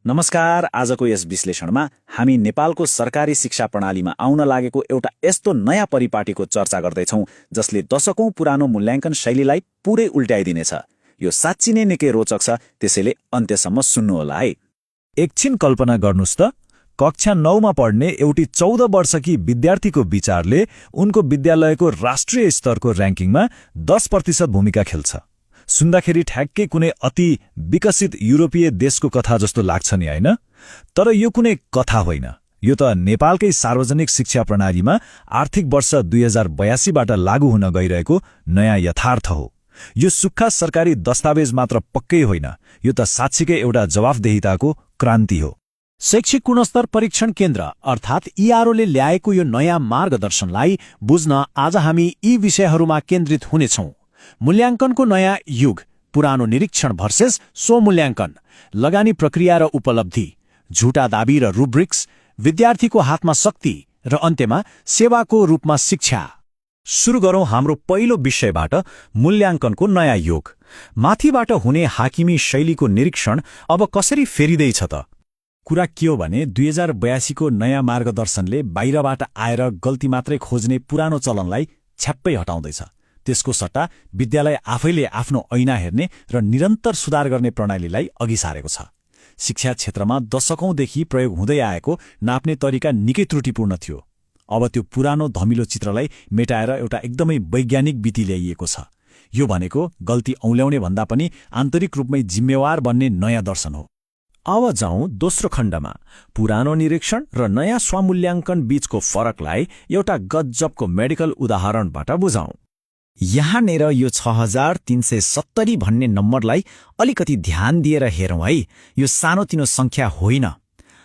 नमस्कार। आजको यस विश्लेषणमा हामी नेपालको सरकारी शिक्षा प्रणालीमा आउन लागेको एउटा यस्तो नयाँ परिपाटीको चर्चा गर्दैछौँ जसले दशकौं पुरानो मूल्याङ्कन शैलीलाई पुरै उल्ट्याइदिनेछ। यो साँच्चै नै निकै रोचक छ, त्यसैले अन्त्यसम्म सुन्नुहोला है। एकछिन कल्पना गर्नुस् त, कक्षा 9मा पढ्ने एउटी 14 वर्षकी विद्यार्थीको विचारले उनको विद्यालयको राष्ट्रिय स्तरको र्याङ्किङमा 10% भूमिका खेल्छ। सुन्दाखेरि ठ्याक्कै कुनै अति विकसित युरोपीय देशको कथा जस्तो लाग्छ नि, हैन? तर यो कुनै कथा होइन, यो त नेपालकै सार्वजनिक शिक्षा प्रणालीमा आर्थिक वर्ष 2082बाट लागू हुन गइरहेको नयाँ यथार्थ हो। यो सुक्खा सरकारी दस्तावेज मात्र पक्कै होइन, यो त साँच्चीकै एउटा जवाफदेहिताको क्रान्ति हो। शैक्षिक गुणस्तर परीक्षण केन्द्र अर्थात् इआरओले ल्याएको यो नयाँ मार्गदर्शनलाई बुझ्न आज हामी यी विषयहरूमा केन्द्रित हुनेछौँ। मूल्याङ्कनको नयाँ युग, पुरानो निरीक्षण भर्सेस स्वमूल्याङ्कन, लगानी प्रक्रिया र उपलब्धि, झुटा दाबी र रुब्रिक्स, विद्यार्थीको हातमा शक्ति र अन्त्यमा सेवाको रूपमा शिक्षा। सुरु गरौँ हाम्रो पहिलो विषयबाट, मूल्याङ्कनको नयाँ युग। माथिबाट हुने हाकिमी शैलीको निरीक्षण अब कसरी फेरिँदैछ त? कुरा के हो भने 2082को नयाँ मार्गदर्शनले बाहिरबाट आएर गल्ती मात्रै खोज्ने पुरानो चलनलाई छ्याप्पै हटाउँदैछ। त्यसको सट्टा विद्यालय आफैले आफ्नो ऐना हेर्ने र निरन्तर सुधार गर्ने प्रणालीलाई अघि सारेको छ। शिक्षा क्षेत्रमा दशकौंदेखि प्रयोग हुँदै आएको नाप्ने तरिका निकै त्रुटिपूर्ण थियो। अब त्यो पुरानो धमिलो चित्रलाई मेटाएर एउटा एकदमै वैज्ञानिक विधि ल्याइएको छ। यो भनेको गल्ती औल्याउने भन्दा पनि आन्तरिक रूपमै जिम्मेवार बन्ने नयाँ दर्शन हो। अब जाउँ दोस्रो खण्डमा, पुरानो निरीक्षण र नयाँ स्वमूल्याङ्कन बीचको फरकलाई एउटा गजबको मेडिकल उदाहरणबाट बुझाउँ। यहाँनेर यो 6370 भन्ने नम्बरलाई अलिकति ध्यान दिएर हेरौँ है। यो सानोतिनो संख्या होइन।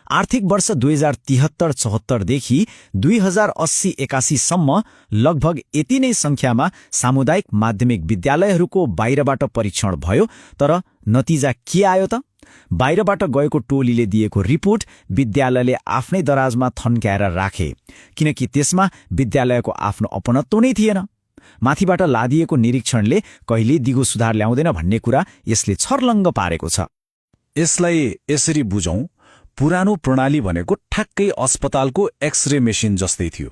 आर्थिक वर्ष 2073-74 देखि 2080-81 सम्म लगभग यति नै संख्यामा सामुदायिक माध्यमिक विद्यालयहरूको बाहिरबाट परीक्षण भयो। तर नतिजा के आयो त? बाहिरबाट गएको टोलीले दिएको रिपोर्ट विद्यालयले आफ्नै दराजमा थन्क्याएर राखे, किनकि त्यसमा विद्यालयको आफ्नो अपनत्व नै थिएन। माथिबाट लादिएको निरीक्षणले कहिले दिगो सुधार ल्याउँदैन भन्ने कुरा यसले छर्लङ्ग पारेको छ। यसलाई यसरी बुझौँ, पुरानो प्रणाली भनेको ठ्याक्कै अस्पतालको एक्सरे मेसिन जस्तै थियो।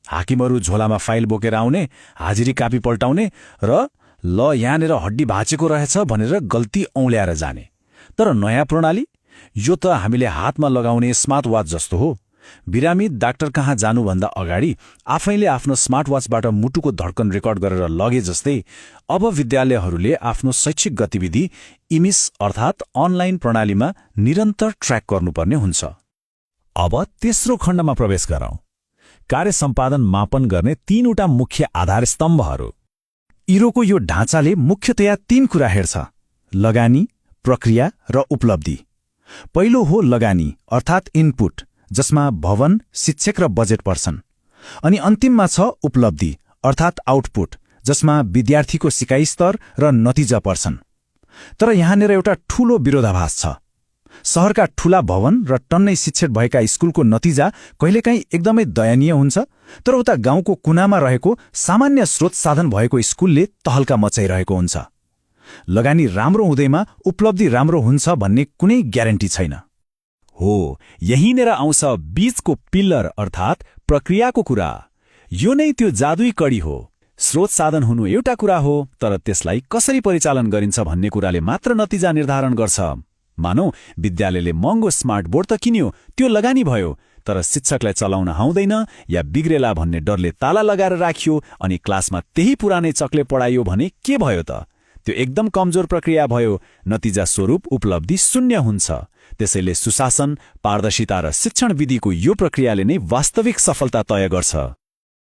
हाकिमहरू झोलामा फाइल बोकेर आउने, हाजिरी कापी पल्टाउने र ल यहाँनेर हड्डी भाँचेको रहेछ भनेर गल्ती औल्याएर जाने। तर नयाँ प्रणाली, यो त हामीले हातमा लगाउने स्मार्ट वाच जस्तो हो। बिरामी डाक्टर कहाँ जानुभन्दा अगाडि आफैले आफ्नो स्मार्ट वाचबाट मुटुको धड्कन रेकर्ड गरेर लगे जस्तै अब विद्यालयहरूले आफ्नो शैक्षिक गतिविधि इमिस अर्थात् अनलाइन प्रणालीमा निरन्तर ट्र्याक गर्नुपर्ने हुन्छ। अब तेस्रो खण्डमा प्रवेश गरौँ, कार्य सम्पादन मापन गर्ने 3वटा मुख्य आधार स्तम्भहरू। इरोको यो ढाँचाले मुख्यतया 3 कुरा हेर्छ: लगानी, प्रक्रिया र उपलब्धि। पहिलो हो लगानी अर्थात् इनपुट, जसमा भवन, शिक्षक र बजेट पर्छन्। अनि अन्तिममा छ उपलब्धि अर्थात् आउटपुट, जसमा विद्यार्थीको सिकाइ स्तर र नतिजा पर्छन्। तर यहाँनेर एउटा ठूलो विरोधाभास छ। शहरका ठूला भवन र टन्नै शिक्षित भएका स्कुलको नतिजा कहिलेकाहीँ एकदमै दयनीय हुन्छ, तर उता गाउँको कुनामा रहेको सामान्य स्रोत साधन भएको स्कुलले तहल्का मचाइरहेको हुन्छ। लगानी राम्रो हुँदैमा उपलब्धि राम्रो हुन्छ भन्ने कुनै ग्यारेन्टी छैन। हो, यहीँनेर आउँछ बीचको पिल्लर अर्थात् प्रक्रियाको कुरा। यो नै त्यो जादुई कडी हो। स्रोत साधन हुनु एउटा कुरा हो, तर त्यसलाई कसरी परिचालन गरिन्छ भन्ने कुराले मात्र नतिजा निर्धारण गर्छ। मानौ विद्यालयले महँगो स्मार्ट बोर्ड त किन्यो, त्यो लगानी भयो, तर शिक्षकलाई चलाउन आउँदैन या बिग्रेला भन्ने डरले ताला लगाएर राखियो अनि क्लासमा त्यही पुरानै चकले पढाइयो भने के भयो त? त्यो एकदम कमजोर प्रक्रिया भयो। नतिजा स्वरूप उपलब्धि शून्य हुन्छ। त्यसैले सुशासन, पारदर्शिता र शिक्षण विधिको यो प्रक्रियाले नै वास्तविक सफलता तय गर्छ।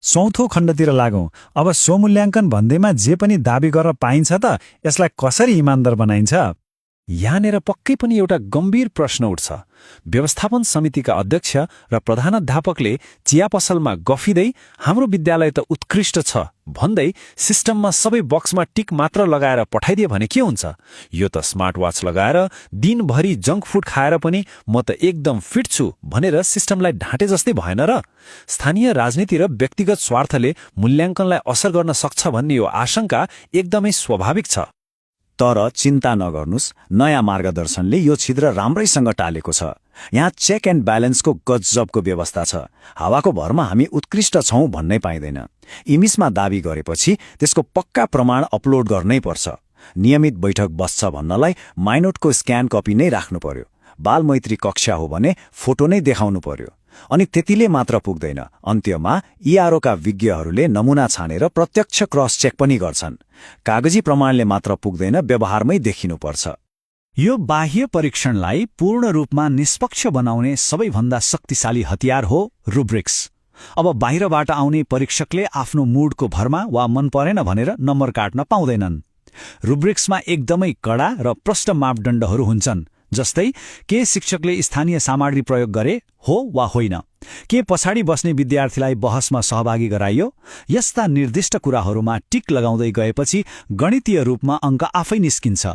चौथो खण्डतिर लागौँ। अब स्वमूल्याङ्कन भन्दैमा जे पनि दाबी गर्न पाइन्छ त यसलाई कसरी इमानदार बनाइन्छ? यहाँनेर पक्कै पनि एउटा गम्भीर प्रश्न उठ्छ। व्यवस्थापन समितिका अध्यक्ष र प्रधानाध्यापकले चिया पसलमा गफिँदै हाम्रो विद्यालय त उत्कृष्ट छ भन्दै सिस्टममा सबै बक्समा टिक मात्र लगाएर पठाइदिए भने के हुन्छ? यो त स्मार्ट वाच लगाएर दिनभरि जङ्क फुड खाएर पनि म त एकदम फिट छु भनेर सिस्टमलाई ढाँटे जस्तै भएन र? स्थानीय राजनीति र व्यक्तिगत स्वार्थले मूल्याङ्कनलाई असर गर्न सक्छ भन्ने यो आशंका एकदमै स्वाभाविक छ। तर चिन्ता नगर्नुस्, नयाँ मार्गदर्शनले यो छिद्र राम्रैसँग टालेको छ। यहाँ चेक एन्ड ब्यालेन्सको गजबको व्यवस्था छ। हावाको भरमा हामी उत्कृष्ट छौं भन्नै पाइँदैन। इमिसमा दाबी गरेपछि त्यसको पक्का प्रमाण अपलोड गर्नै पर्छ। नियमित बैठक बस्छ भन्नलाई माइनोटको स्क्यान कपी नै राख्नु पर्यो। बालमैत्री कक्षा हो भने फोटो नै देखाउनु पर्यो। अनि त्यतिले मात्र पुग्दैन, अन्त्यमा इआरओका विज्ञहरूले नमुना छानेर प्रत्यक्ष क्रस चेक पनि गर्छन्। कागजी प्रमाणले मात्र पुग्दैन, व्यवहारमै देखिनुपर्छ। यो बाह्य परीक्षणलाई पूर्ण रूपमा निष्पक्ष बनाउने सबैभन्दा शक्तिशाली हतियार हो रुब्रिक्स। अब बाहिरबाट आउने परीक्षकले आफ्नो मुडको भरमा वा मन परेन भनेर नम्बर काट्न पाउँदैनन्। रुब्रिक्समा एकदमै कडा र प्रष्ट मापदण्डहरू हुन्छन्, जस्तै के शिक्षकले स्थानीय सामग्री प्रयोग गरे हो वा होइन, के पछाडि बस्ने विद्यार्थीलाई बहसमा सहभागी गराइयो। यस्ता निर्दिष्ट कुराहरूमा टिक लगाउँदै गएपछि गणितीय रूपमा अङ्क आफै निस्किन्छ।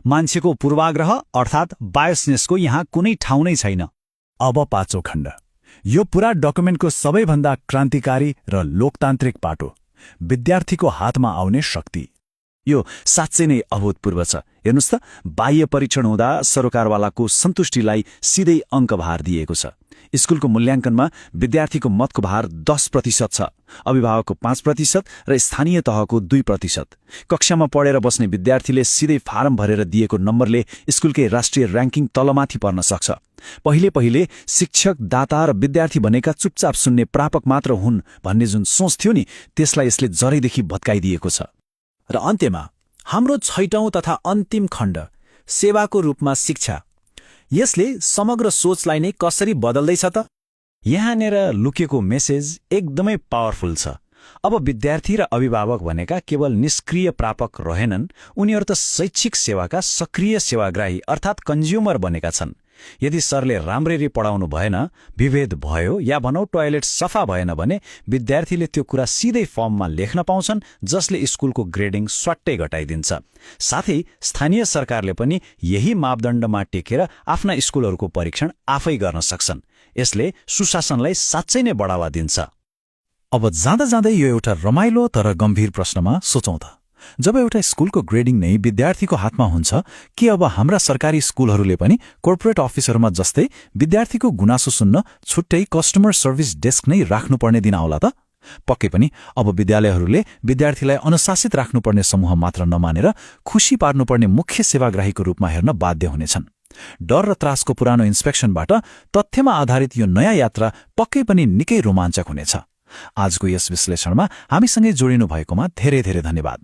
मान्छेको पूर्वाग्रह अर्थात् बायोसनेसको यहाँ कुनै ठाउँ नै छैन। अब पाँचौं खण्ड, यो पूरा डकुमेन्टको सबैभन्दा क्रान्तिकारी र लोकतान्त्रिक पाटो, विद्यार्थीको हातमा आउने शक्ति। यो साँच्चै नै अभूतपूर्व छ। हेर्नुस् त, बाह्य परीक्षण हुँदा सरकारवालाको सन्तुष्टिलाई सिधै अङ्कभार दिएको छ। स्कुलको मूल्याङ्कनमा विद्यार्थीको मतको भार 10% छ, अभिभावकको 5% र स्थानीय तहको 2%। कक्षामा पढेर बस्ने विद्यार्थीले सिधै फारम भरेर दिएको नम्बरले स्कुलकै राष्ट्रिय र्याङ्किङ तलमाथि पर्न सक्छ। पहिले शिक्षक, दाता र विद्यार्थी भनेका चुपचाप सुन्ने प्रापक मात्र हुन् भन्ने जुन सोच थियो नि, त्यसलाई यसले जरैदेखि भत्काइदिएको छ। र अन्त्यमा हाम्रो 6औं तथा अन्तिम खण्ड, सेवाको रूपमा शिक्षा। यसले समग्र सोचलाई नै कसरी बदल्दैछ त? यहाँनिर लुकेको मेसेज एकदमै पावरफुल छ। अब विद्यार्थी र अभिभावक भनेका केवल निष्क्रिय प्रापक रहेनन्, उनीहरू त शैक्षिक सेवाका सक्रिय सेवाग्राही अर्थात् कन्ज्युमर बनेका छन्। यदि सरले राम्ररी पढाउनु भएन, विभेद भयो या भनौँ टोयलेट सफा भएन भने विद्यार्थीले त्यो कुरा सिधै फर्ममा लेख्न पाउँछन्, जसले स्कुलको ग्रेडिङ स्वाट्टै घटाइदिन्छ। साथै स्थानीय सरकारले पनि यही मापदण्डमा टेकेर आफ्ना स्कुलहरूको परीक्षण आफै गर्न सक्छन्। यसले सुशासनलाई साँच्चै नै बढावा दिन्छ। अब जाँदा जाँदै यो एउटा रमाइलो तर गम्भीर प्रश्नमा सोचौं त, जब एउटा स्कुलको ग्रेडिङ नै विद्यार्थीको हातमा हुन्छ, के अब हाम्रा सरकारी स्कुलहरूले पनि कर्पोरेट अफिसहरूमा जस्तै विद्यार्थीको गुनासो सुन्न छुट्टै कस्टमर सर्भिस डेस्क नै राख्नुपर्ने दिन आउला त? पक्कै पनि अब विद्यालयहरूले विद्यार्थीलाई अनुशासित राख्नुपर्ने समूह मात्र नमानेर खुशी पार्नुपर्ने मुख्य सेवाग्राहीको रूपमा हेर्न बाध्य हुनेछन्। डर र त्रासको पुरानो इन्स्पेक्सनबाट तथ्यमा आधारित यो नयाँ यात्रा पक्कै पनि निकै रोमाञ्चक हुनेछ। आजको यस विश्लेषणमा हामीसँगै जोडिनु भएकोमा धेरै धेरै धन्यवाद।